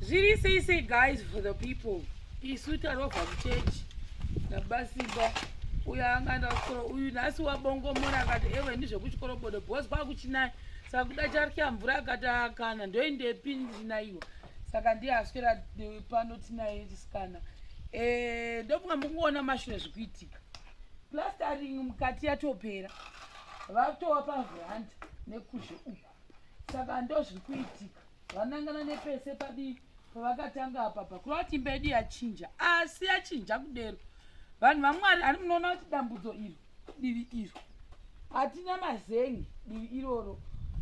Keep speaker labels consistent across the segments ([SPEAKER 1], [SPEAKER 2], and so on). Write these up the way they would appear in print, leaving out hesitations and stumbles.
[SPEAKER 1] Zviri sei sei guys for the people. Isu tarovha kuchechi nabasimba uyo angaenda kuchikoro uyu nhasi wabongomora akati ewe ndizvekuchikoro bodo because kwakuchinaya saka kuda charya mvura akati akana ndoendepi ndinaiwa saka ndiye aswera pano tinaye chisikana eh, ndofunga mukungoona mashure zvikuitika plastering mukati yatopera vatova pavrand nekuzhe uku saka ndozviri kuitika vanangana nepese padii pavakatanga apa pa kureva kuti imba yedu yachinja asi yachinja kudero vanhu vamwari ani munoona kuti dambudzo iri divi iro hatina mazengi divi iroro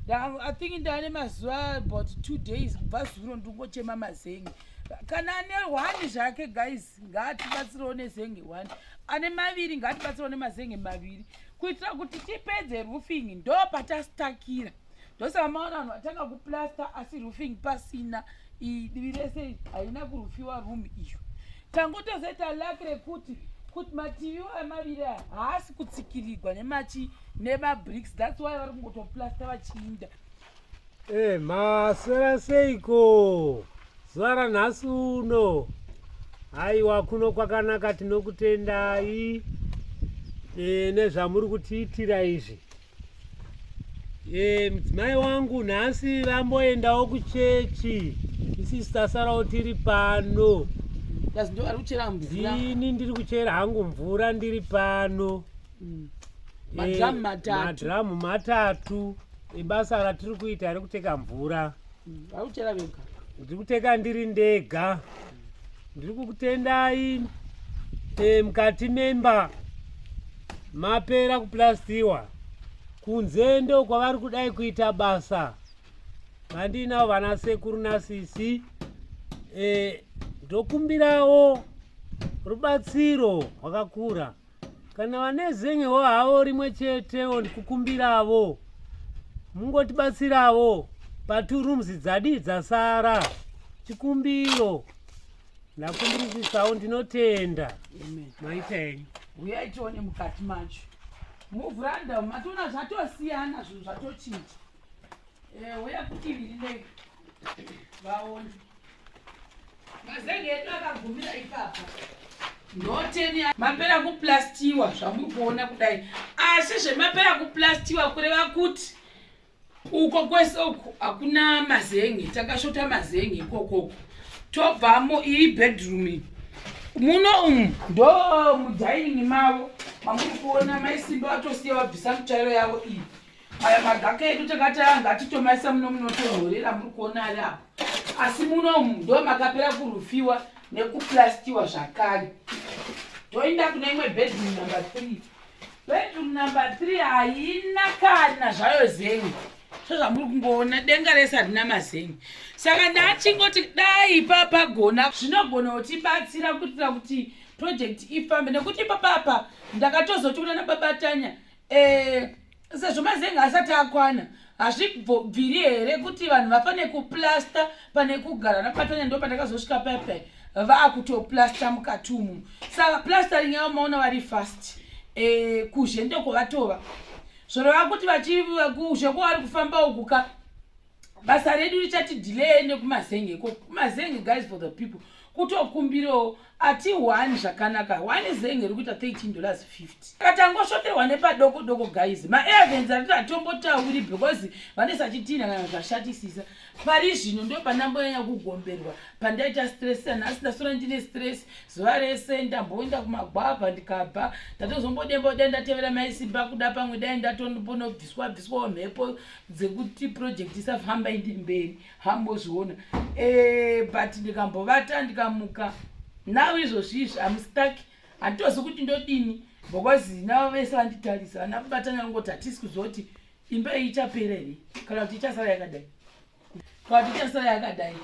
[SPEAKER 1] i think ndane mazuva about two days kubva zuro ndingochema mazengi kana ane one zvake guys ngaatibatsirewo nezenge one ane maviri ngaatibatsirewo nemazenge maviri kuitira kuti tipedze roofing ndo patastakira ndosaka maona vanhu vatanga kuplaster asi roofing pasina iyi divi rese haina kurufiwa room iyo tangotozoita lak rekuti kuti mativi aya maviri aya haasi kutsikirirwa nemachi nemabricks thats why vari kungotoplaster vachiinda
[SPEAKER 2] Eh, maswera seiko zuva ranhasi uno haiwa kuno kwakanaka tinokutendai e, nezvamuri kutiitira izvi e, mudzimai wangu nhasi vamboendawo kuchechi isisi tasarawo tiri pano ndini ndiri kuchera hangu mvura ndiri pano mm.
[SPEAKER 1] madhiramu matatu
[SPEAKER 2] madhiramu matatu ibasa ratiri kuita rekuteka mvura
[SPEAKER 1] mm, vakuchera vega
[SPEAKER 2] ndiri kuteka ndiri ndega ndiri kukutendai e, mukati memba mapera kuplastiwa kunze ndo kwavari kudai kuita basa vandinavo vana sekuru nasisi e, ndokumbirawo rubatsiro rwakakura Kana vane zengewo havo rimwe chetewo ndikukumbiravo mungotibatsirawo pa two rooms dzadii dzasara chikumbiro ndakumbirisisawo ndinotenda maita henyu
[SPEAKER 1] huyai tione mukati macho muvhuranda matoona zvatosiyana zvinhu zvatochinja eh, huya kutivi rinei vaone Mazenge edu akagumira ipapa. Ndoteni mapera kuplastiwa zvamuri kuona kudai. Asi zvemapera kuplastiwa kureva kuti uko kwese uku hakuna mazenge, takashota mazenge ikokoko. Tobvamo iyi bedroom iyi. Muno umu ndo mudining mavo mamuri kuona maisimba vatosiya vabvisa mitsvairo yavo iyi. Aya magaka edu takati aya ngatitomaisa muno munotonhorera muri kuona ari apo asi muno umu ndo makapera kurufiwa nekuplastiwa zvakare toenda kune imwe bedroom number three bedroom number three haina kana zvayo zengi sezvamuri kungoona denga rese harina mazengi saka ndachingoti dai ipapagona zvinogona kutibatsira kuitira kuti project ifambe nekuti ipapapa ndakatozoti kuna nababatanya eh, sezvo mazenga asati akwana hazvibviri here kuti vanhu vafane kuplasta pane kugara napatanya ndo pandakazosvika paipai vakutoplasta mukati umu saka plastering yavo maona vari fast e, kuzhe ndokuvatova zvoreva kuti vachikuzhe kwavari kufamba ukuka basa redu richati delay nekumazenge ikoko kumazenge guys for the people kutokumbirawo ati one zvakanaka one zenge rikuita 13 dollars 50 katangosvoterwa nepadoko doko guys maairvens atiti hatombotauri because vanese achitinha kana zvashatisisa pari zvino ndo pandambonyanya kugomberwa pandaita stress nhasi ndasora ndine stress zuva rese ndamboenda kumagwavha ndikabva ndatozombodemboda ndatevera maisimba kuda pamwe dai ndatombonobviswa bviswawo mhepo dzekuti project isafamba inde mberi hambozviona eh, but ndikambovata ndikamuka now izvozvi izvi am stuck handitozi kuti ndodini because navo vese vanditarisa vana kubatana kungoti hatisi kuziva kuti imba iyi ichapera here kana kuti ichasara yakadai kana kuti ichasara yakadai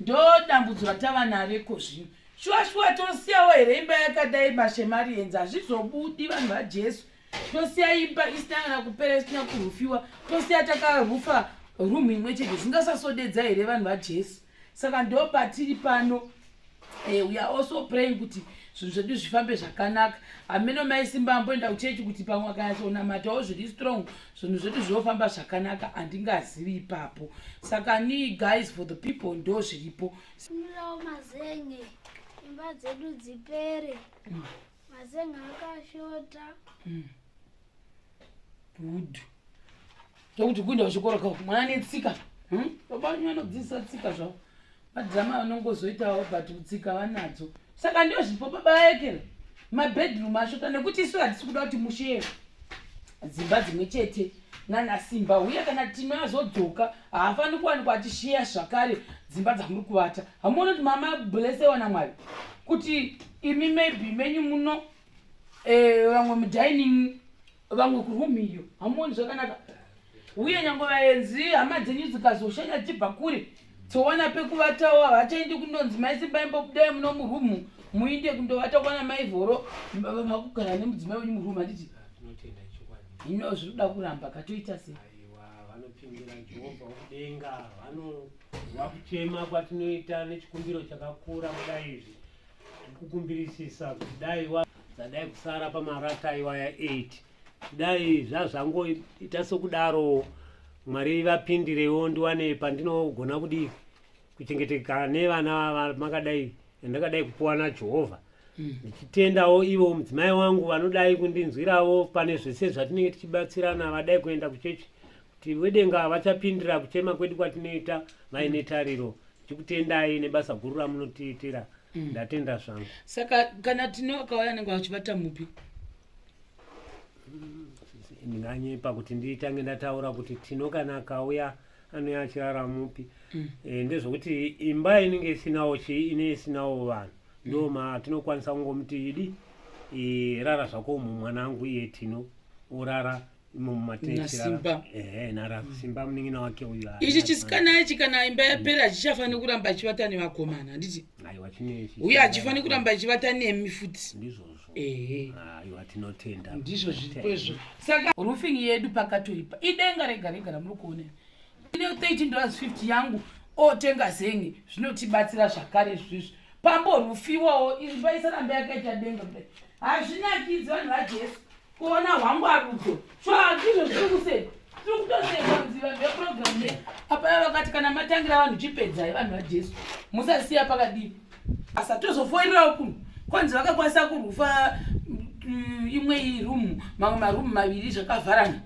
[SPEAKER 1] ndo dambudzo ratava naro iko zvino shuwa shuwa tosiyawo here imba yakadai mashemarienzi hazvizobudi vanhu vajesu tosiya imba isina kana kupera isina kurufiwa tosiya takarufa room imwe chete zvingasasodedza here vanhu vajesu saka ndo patiri pano eh, we are also praying kuti Zvinhu zvedu zvifambe zvakanaka. Hameno mai Simba amboenda kuchechi kuti pamwe akanyatsonamatawo zviri strong zvinhu zvedu zvinofamba zvakanaka, handingazivi ipapo. Saka ni guys, for the people ndo zviripo.
[SPEAKER 3] Kumirawo mazenge, imba dzedu dzipere. Mazenge akashota.
[SPEAKER 1] Good. Tokuti kuenda kuchikoro kako mwana netsika. Baba vanyu vanodzidzisa tsika zvavo. Madhirama vanongozoitawo but tsika vanadzo. Saka ndio zvipo baba vaekera. Mabedroom ashota nekuti isu hatisi kuda kuti mushere dzimba dzimwe chete nana Simba. Uye kana Tino azodzoka haafani kuwanikwa achisheya zvakare dzimba dzamuri kuvata. Hamuoni kuti mama blessewa naMwari kuti imi maybe menyu muno vamwe mudining, vamwe kuroom iyo. Hamuoni zvakanaka? Uye nyange vaenzi hama dzenyu dzikazoshanya dzichibva kure tsowana pekuvatawo, havachaendi kundonzi mai Simba imbobudai muno murumu muinde kundovata kwana mai Vhoro. Makugara nemudzimai wenyu murumu, handiti?
[SPEAKER 2] Tinotenda chokwadi.
[SPEAKER 1] Hino zvinoda kuramba katoita sei?
[SPEAKER 2] Aiwa, vanopindira Jehovha wokudenga, vanonzwa kuchema kwatinoita nechikumbiro chakakura kudai izvi. Tiri kukumbirisisa kuti dai dzadai kusara pamarata iwaya 8, dai zvazvangoita sokudaro. Mwari vapindirewo ndiwane pandinogona kudii kuchengeteka nevana makadai ndakadai kupuwa naJehovha. Ndichitendawo ivo mudzimai wangu vanodai kundinzwirawo pane zvese zvatinenge tichibatsirana, vadai kuenda kuchechi kuti wedenga vachapindira kuchema kwedu kwatinoita vaine tariro. Ndichikutendai nebasa guru ramunotiitira. Ndatenda zvangu.
[SPEAKER 1] Saka kana Tino akauya anenge achivata mupi?
[SPEAKER 2] Ndinganyepa kuti nditange ndataura kuti Tino kana akauya anouya achirara mupi. Ndezvokuti imba inenge isinawo chii, ine isinawo vanhu, ndo matinokwanisa kungomuti idi rara zvako umu mwanangu, iye Tino orara imomo.
[SPEAKER 1] Nasimba.
[SPEAKER 2] Ehe, nara Simba munin'ina wake uyu.
[SPEAKER 1] Ichi chisikana ichi kana imba yapera hachichafani kuramba achivata nevakomana, handiti?
[SPEAKER 2] Aiwa, chine
[SPEAKER 1] Uye hachifaniri kuramba achivata nemi futi.
[SPEAKER 2] Ndizvozvo.
[SPEAKER 1] Ehe.
[SPEAKER 2] Aiwa, tinotenda.
[SPEAKER 1] Ndizvo zviripo izvo. Saka roofing yedu pakatoipa, idenga rega rega ramuri kuona. Ine $13.50 yangu otenga zengi zvinotibatsira zvakare. Izvizvi pamborufiwawo, imba isarambe yakaita denga kudai, hazvinakidzi vanhu vaJesu kuona hwangwarudzo. So ndizvo zviri kuseka, tiri kutoseka kunzi vanhu veprogram ne apaya vakati kana matangira vanhu chipedzai, vanhu vaJesu, musasiya pakadii. Asatozofoirirawo kuno kwanzi vakakwanisa kurufa imwe iyi rumu, mamwe marumu maviri zvakavharana.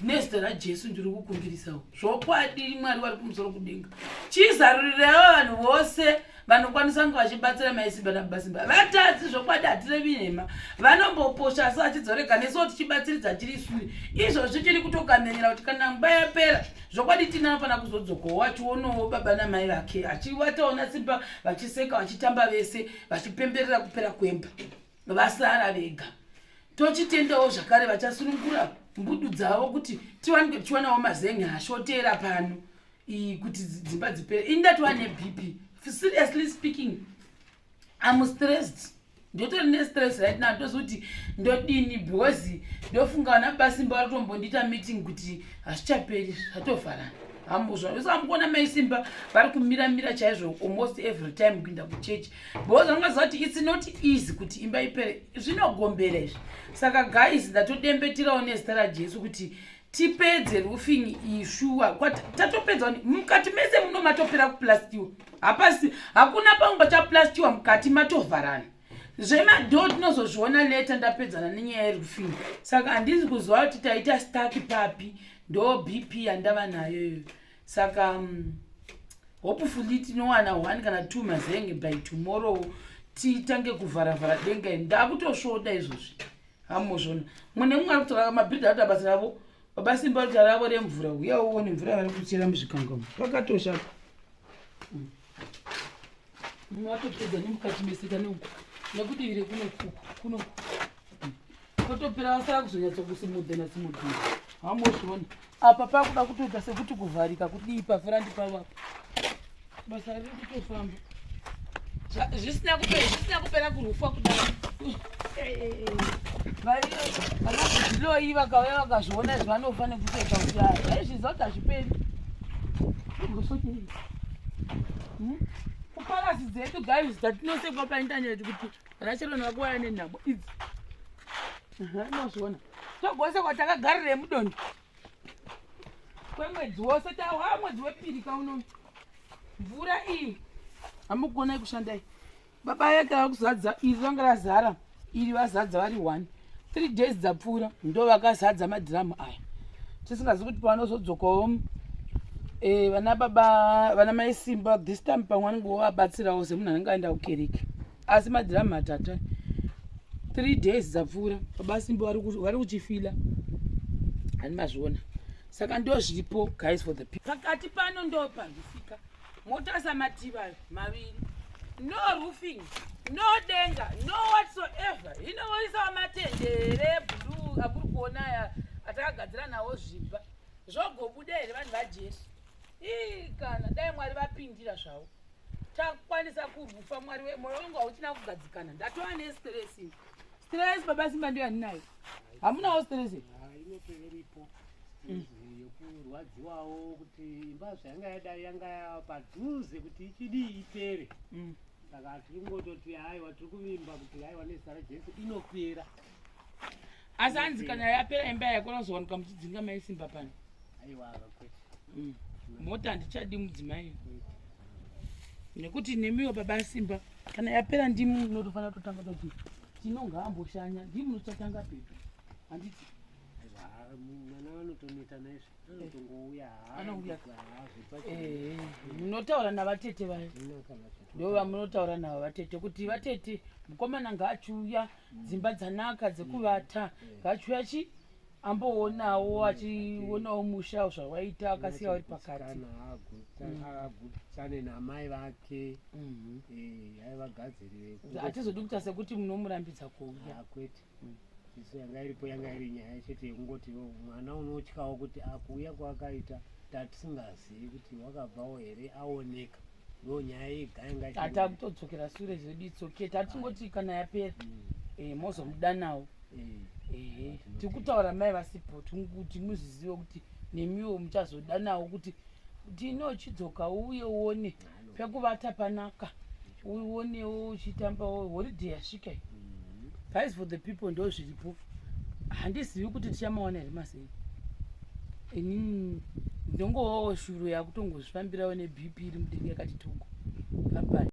[SPEAKER 1] Nezita raJesu ndiri kukumbirisawo zvokwadi, Mwari vari kumusoro kudenga, chizarurirewo vanhu vose vanokwanisa kunge vachibatsira maiSimba nababa Simba. Vatadzi zvokwadi, hatirevi nhema, vanomboposha asi vachidzorega. Nesuwo tichibatsiridza tiri sure. Izvozvi tiri kutokamenyera kuti kana nguva yapera zvokwadi Tina anofanira kuzodzokawo achionawo baba namai vake, achivataona Simba vachiseka, vachitamba vese, vachipemberera kupera kwemba, vasara vega. Tochitendawo zvakare vachasunungura mbudu dzavo kuti tiwanike tichiwanawo mazenge ashotera pano iyi kuti dzimba dzipere. Ini ndatova neBP, seriously speaking, I'm stressed, ndotori nestress right now. Ndoziva kuti ndodini because ndofunga vana baSimba vari kutombondiita meeting kuti hazvichaperi, zvatovharana. Hambozva usamboona mai Simba vari kumiramira chaizvo almost every time kuenda kuchechi because vangaziva kuti it's not easy kuti imba ipere, zvinogombera izvi. Saka guys, ndatodembetirawo nezita raJesu kuti tipedze roofing iyi shuwa. Tatopedza mukati mese muno, matopera kuplastiwa, hapasi, hakuna pamwe pachaplastiwa, mukati matovharana. Zvemadhoo tinozozviona later, ndapedzana nenyaya yeroofing. Saka handisi kuziva kuti taita stuck papi. Ndo BP yandava nayo iyoyo. Saka hopefully tinowana one kana two mazenge by tomorrow, titange kuvharavhara denga iri. Ndakutosvoda izvozvi, hamuzvona. Mumwe nemumwe ari kutora mabhiridha akuita basa ravo. Baba Simba rita ravo remvura, uya uone mvura vari kuchera muzvikanga umu, pakatoshata. Mumwe atopedza nemukati mese kaneuku nekudivi rekunoku kunoku kotopera, vasara kuzonyatsokusimudza simudza. Hamozviona apa pakuda kutoita sekuti kuvharika kudii pafront pavo apa, basa riri kutofamba zvisina kupera kurufa kudai. Vanazviloi vakauya vakazviona izvi vanofa nekuseka kuti vaizviziva kuti hazviperi. Kupara. Jealous dzedu guys dzatinosekwa paintaneti kuti vana Sharon vakuwaya nenhamo idzi. Unozviona. Togosekwa takagarira mudondo. Kwemwedzi wose tawa mwedzi wepiri kauno. Mvura iyi hamugona kushanda iyi. Baba yake vakuzadza iri vanga razara iri vazadza vari 1 3 days dzapfuura ndo vakazadza madhiramu aya tisingazivi kuti pavanozodzokawo vana baba vana mai Simba this time pamwe vanenge vovabatsirawo semunhu anenge aenda kukereke asi madhiramu matatu 3 days dzapfuura baba Simba vari kuchifila hani mazviona. Saka ndo zviripo guys for the people. Pakati pano ndo pazvisika motarisa mativi ayo maviri, no roofing, no denga, no whatsoever. Hino voisawo matende here blue amuri kuona aya atakagadzira nawo zvimba zvogobuda here vanhu vaJesu? Ii, kana dai Mwari vapindira zvavo takwanisa kurufa. Mwari we, mwoyo wangu hauchina kugadzikana, ndatova nestress. Stress baba Simba ndiyo handinayo. Hamunawo stress?
[SPEAKER 2] Inotove iripo yokurwadziwawo kuti imba zvayanga yadai yanga yava padhuze kuti ichidii ipere. Saka tiri kungototi haiwa, tiri kuvimba kuti haiwa, nezita raJesu inopera.
[SPEAKER 1] Asi hanzi kana yapera imba yako unozowanikwa muchidzinga mai Simba pano.
[SPEAKER 2] Aiwa, kwete.
[SPEAKER 1] Mota handichadi mudzimai nekuti nemiwo baba Simba kana yapera ndimi munotofanira kutotanga toti tinonga amboshanya, ndimi munochatanga pedu, handiti?
[SPEAKER 2] Aiwa, mwana vanotoneta naizvo, anotongouya.
[SPEAKER 1] Anouya. Munotaura navatete vayo, ndo vamunotaura navo vatete kuti vatete, mukomana ngaachiuya, dzimba dzanaka dzekuvata, ngaachiuya chi amboonawo achionawo musha zvawaita akasiya uri pakati.
[SPEAKER 2] Agutsane namai vake. Aivagadzirire.
[SPEAKER 1] Hatizodi kuita sekuti munomurambidza kuuya.
[SPEAKER 2] Kwete, isu yanga iripo yanga iri nyaya chete yekungoti mwana unotyawo kuti akuuya kwaakaita tatisingazivi kuti wakabvawo here aoneka, ndo nyaya yega yanga.
[SPEAKER 1] Takutodzokera sure zvedu, it's okay. Tatingoti kana yapera mozomudanawo. Ehe, tiri kutaura mai vasipo kuti muzvizive kuti nemiwo muchazodanawo kuti tinochidzoka uye uone pekuvata panaka, uonewo uchitambawo holiday yasvika iyi. Guys for the people, ndo zviripo. Handizivi kuti tichamawana here mazei. Inini ndinongovawo shuro yakutongozvifambirawo neBP iri mudenga yakati tongo papai.